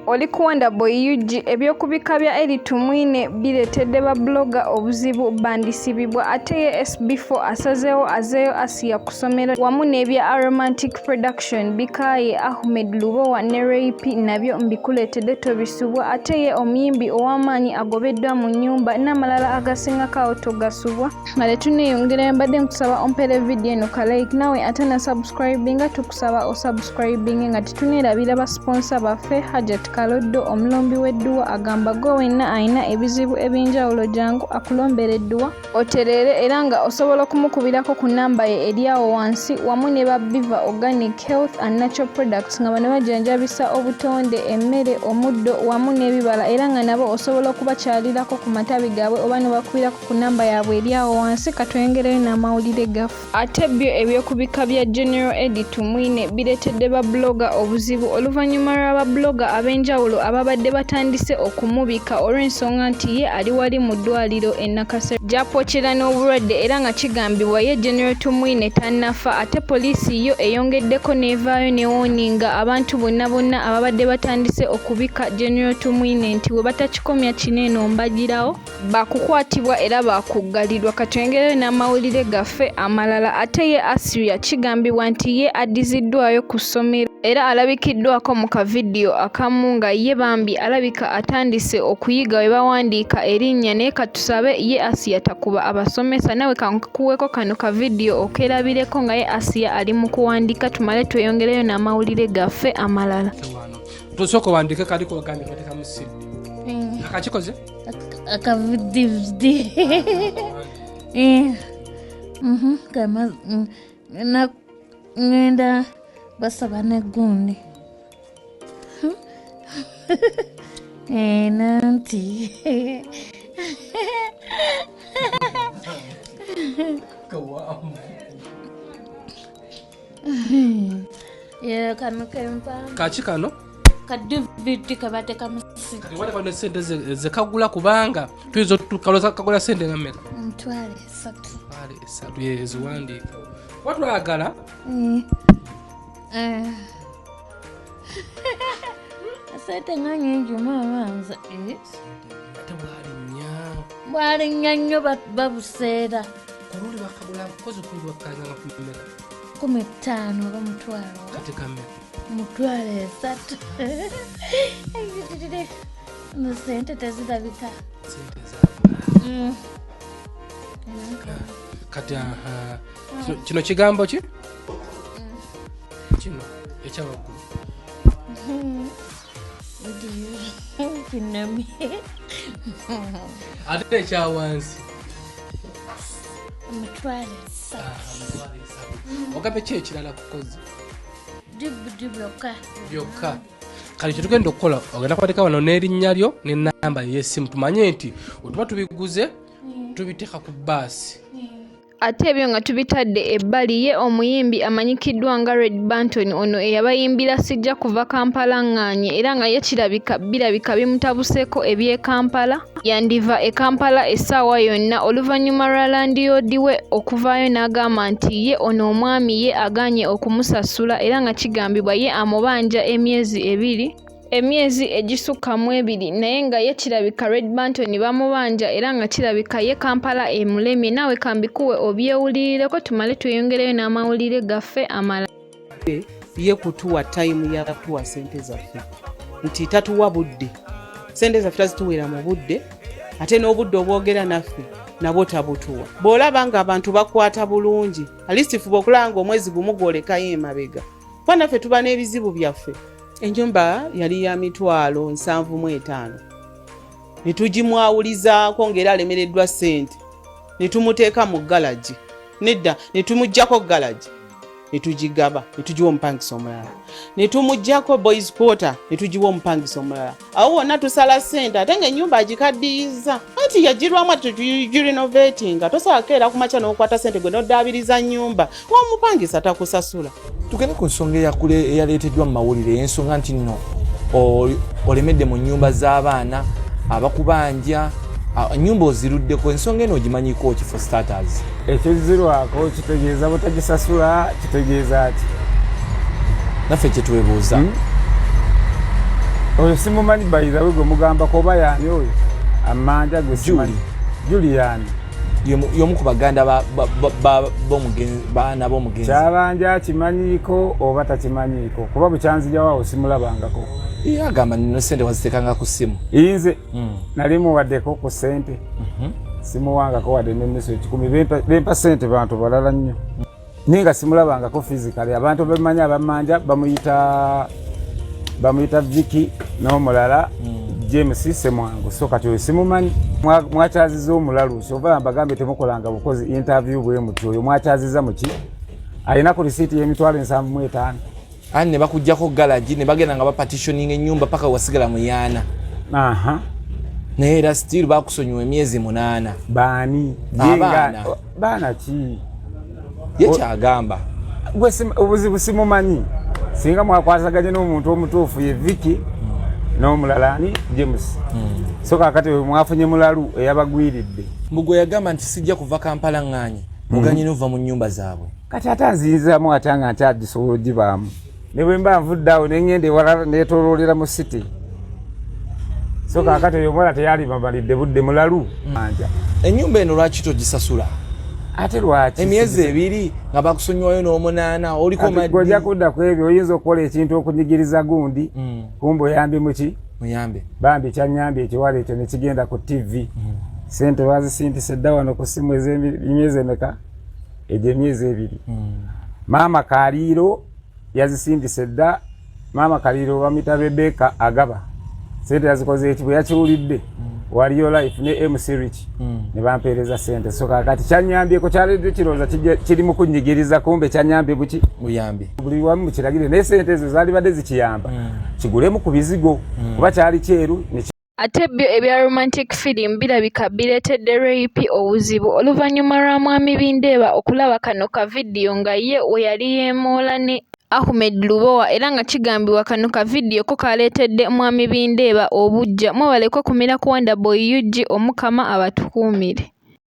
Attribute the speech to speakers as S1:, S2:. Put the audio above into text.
S1: Oli ku Wonderboy Ug, eby'okubika bya Elly Tumwine bireetedde ba blogger obuzibu bandisibibwa ate ye SB4 asazeewo azeeyo Asiya ku ssomero wamu n'ebya Aromantic Production bikaaye Ahmed Lubowa ne Ray P nabyo mbikuleetedde tobisubwa ate ye omuyimbi ow'amaanyi agobeddwa mu nnyumba n'amalala agasingako awo togasubwa. Nga tetuneeyongerayo mbadde nkusaba ompeere vidiyo eno ka like nawe ate na subscribinga tukusaba osubscribinge nga tetuneerabira ba sponsor baffe Hajat Kaloddo omulombi w'edduwa agamba gwe wenna alina ebizibu ebyenjawulo jangu akulombera edduwa otereere era nga osobola okumukubirako ku namba ye eri awo wansi wamu ne ba Biva Organic Health and Natural Products nga bano bajjanjabisa obutonde emmere omuddo wamu n'ebibala era nga nabo osobola okubakyalirako ku matabi gaabwe oba nobakubirako ku namba yaabwe eri awo wansi katweyongereyo n'amawulire gaffe. Ate byo eby'okubika bya General Eddie Tumwine bireetedde ba blogger obuzibu oluvannyuma lwa ba blogger ab'enjawulo ababadde batandise okumubika olw'ensonga nti ye ali wali mu ddwaliro e Nakasero gy'apookera n'obulwadde era nga kigambibwa ye General Tumwine tannafa ate poliisi yo eyongeddeko n'evaayo n'ewooninga abantu bonna bonna ababadde batandise okubika General Tumwine nti bwe batakikomya kino eno mbagirawo Baakukwatibwa era baakuggalirwa. Katweyongereyo n'amawulire gaffe amalala. Ate ye Asiria kigambibwa nti ye addiziddwayo ku ssomero era alabikiddwako mu kavidiyo akamu nga ye bambi alabika atandise okuyiga we bawandiika erinnya naye katusabe ye Asiya takuba abasomesa. Nawe kankuweeko kano kavidiyo okeerabireko nga ye Asiya ali mu kuwandiika tumale tweyongereyo n'amawulire gaffe amalala.
S2: Tusooka owandiike kaliko ogambye katekamu siddi. Akakikoze?
S3: Akavudivudi ngenda basaba negundi nanti kano kempa
S2: kaki kano
S3: ka dvd kebatekamu
S2: kati sente zekagula kubanga tuyinza otukaloza kagula sente nga meka
S3: 30,000
S2: 30,000 yeziwandiika kuba twagala
S3: Sente nga nyingi maama nze
S2: ate bwalinnya
S3: bwalinnya nnyo babuseera
S2: kululi bakagula kozi kuli bakazanga kumeka
S3: 15 oba 50
S2: kati kameka
S3: 30,000 no sente tezirabika
S2: sente za Kati aha kino kigambo ki kino ekyawaggulu
S3: Kinami
S2: ate ekyawansi
S3: 30,000
S2: Ogambe ki ekirala kukozi
S3: dvd byokka
S2: byokka kale kyetugenda okukola ogenda kubateeka wano n'erinnya lyo n'enamba y'essimu tumanye nti wetuba tubiguze tubiteeka ku bbaasi.
S1: Ate ebyo nga tubitadde ebbali, ye omuyimbi amanyikiddwa nga Red Banton ono eyabayimbira Sijja kuva Kampala ŋŋaanye era nga ye kirabika birabika bimutabuseeko eby'e Kampala yandiva e Kampala essaawa yonna oluvannyuma lwa landiyoodi we okuvaayo n'agamba nti ye ono omwami ye agaanye okumusasula era nga kigambibwa ye amubanja emyezi ebiri emyezi egisukka mu ebiri naye nga ye kirabika Red Banton bamubanja era nga kirabika ye Kampala emulemye naawe kambikuwe obyewulirireko tumale tweyongereyo n'amawulire gaffe amalala.
S4: Ye kutuwa time ya kutuwa sente zaffe nti tatuwa budde, sente zaffe tazituweera mu budde ate n'obudde obwogera naffe nabwo tabutuwa. Bw'olaba ng'abantu bakwata bulungi at least fuba okulaba ng'omwezi gumu gwolekayo emabega kuba naffe tuba n'ebizibu byaffe. Ennyumba yali ya 75,000 ne tugimwawulizaako ng'era alemereddwa ssente ne tumuteeka mu galagi nedda ne tumuggyako galagi ne tugigaba ne tugiwa omupangisa omulala ne tumuggyako boys quarter ne tugiwa omupangisa omulala awo wonna tusala ssente ate ng'ennyumba agikaddiyiza anti yagirwamu ati tugirenovatinga tosobola kukeera ku makya n'okwata ssente gwe n'oddaabiriza nnyumba ng'omupangisa takusasula.
S5: Tugende ku nsonga eyaleeteddwa mu mawulire ey'ensonga nti nno olemedde mu nnyumba z'abaana abakubanja ennyumba oziruddeko ensonga eno ogimanyiko ki for starters?
S6: Ekizirwako kitegeeza butagisasula kitegeeza ki?
S5: Naffe kyetwebuuza.
S6: Oyo simumanyi bayizawe gwe mugambako oba yaani oyo amanja gwe simanyi. Julian
S5: Y'omu ku baganda baana b'omugenzi.
S6: Kyabanja akimanyiiko oba takimanyiiko kuba bukyanzijawo awo simulabangako.
S5: Ye agamba nno sente waziteekanga ku ssimu.
S6: Nze nali muwaddeko ku ssente. Simuwangako wadde n'ennusu 100. Bempa ssente bantu balala nnyo. Naye nga simulabangako physically. Abantu bemanyi abamanja bamuyita Vicky n'omulala James Semwangu. So kati oyo simumanyi. Mwakyaziza omulalu, kyova mbagambye temukolanga bukozi interview bwe mutyo. Oyo mwakyaziza muki? Alina ku risiiti y'emitwalo 75.
S5: Ani ne bakuggyako galagi ne bagenda nga bapartitioning ennyumba paka wasigala muyaana. Naye era still bakusonyiwa emyezi 8.
S6: Baani?
S5: Abaana.
S6: Baana ki?
S5: Ye kyagamba.
S6: Obuzibu simumanyi. Singa mwakwasaganye n'omuntu omutuufu ye Vicky n'omulala ani James. So kaakati mwafunye mulalu eyabagwiridde.
S5: Mbugwe yagamba nti sijja kuva Kampala ŋŋaanye muganye n'ova mu nnyumba zaabwe.
S6: Kati ate anziyizaamu atya nga nkyagisobola ogibaamu? Ne bwe mba nvudde awo ne ŋŋenda ewalala neetooloolera mu city. So kaakati oyo omuwala teyali bamalidde budde mulalu. Anja.
S5: Ennyumba eno lwaki togisasula?
S6: Ate lwaki?
S5: Emyezi 2 nga bakusonyiwayo n'omunaana oliko
S6: maddi. Ojja kudda ku ebyo oyinza okukola ekintu okunyigiriza gundi. Kumbe oyambye muki?
S5: Muyambe.
S6: Bambi kyanyambye ekiwala ekyo ne kigenda ku TV. Ssente bazisindise dda wano ku ssimu ez'emyezi emeka? Egyo emyezi 2. Maama Kaliiro yazisindise dda. Maama Kaliiro bamuyita Rebecca Agaba. Ssente yazikoze eki bwe yakiwulidde. Waliyo Life ne MC Rich. Ne bampeereza ssente. So kaakati kyanyambyeko kyaleetedde kirowooza kiri mu kunnyigiriza kumbe kyanyambye buki?
S5: Buyambi.
S6: Buli wamu mukiragire naye ssente ezo zaalibadde zikiyamba. Kigulemu ku bizigo. Kuba kyali kyeru ne
S1: Ate byo ebya romantic film birabika bireetedde Ray P obuzibu oluvannyuma lwa Mwami Bindeeba okulaba kano ka vidiyo nga ye we yali yeemoola ne Ahmed Lubowa era nga kigambibwa kano ka vidiyo ko kaleetedde Mwami Bindeeba obuggya. Mwebale kwekumira ku Wonderboy UG Omukama abatukuumire.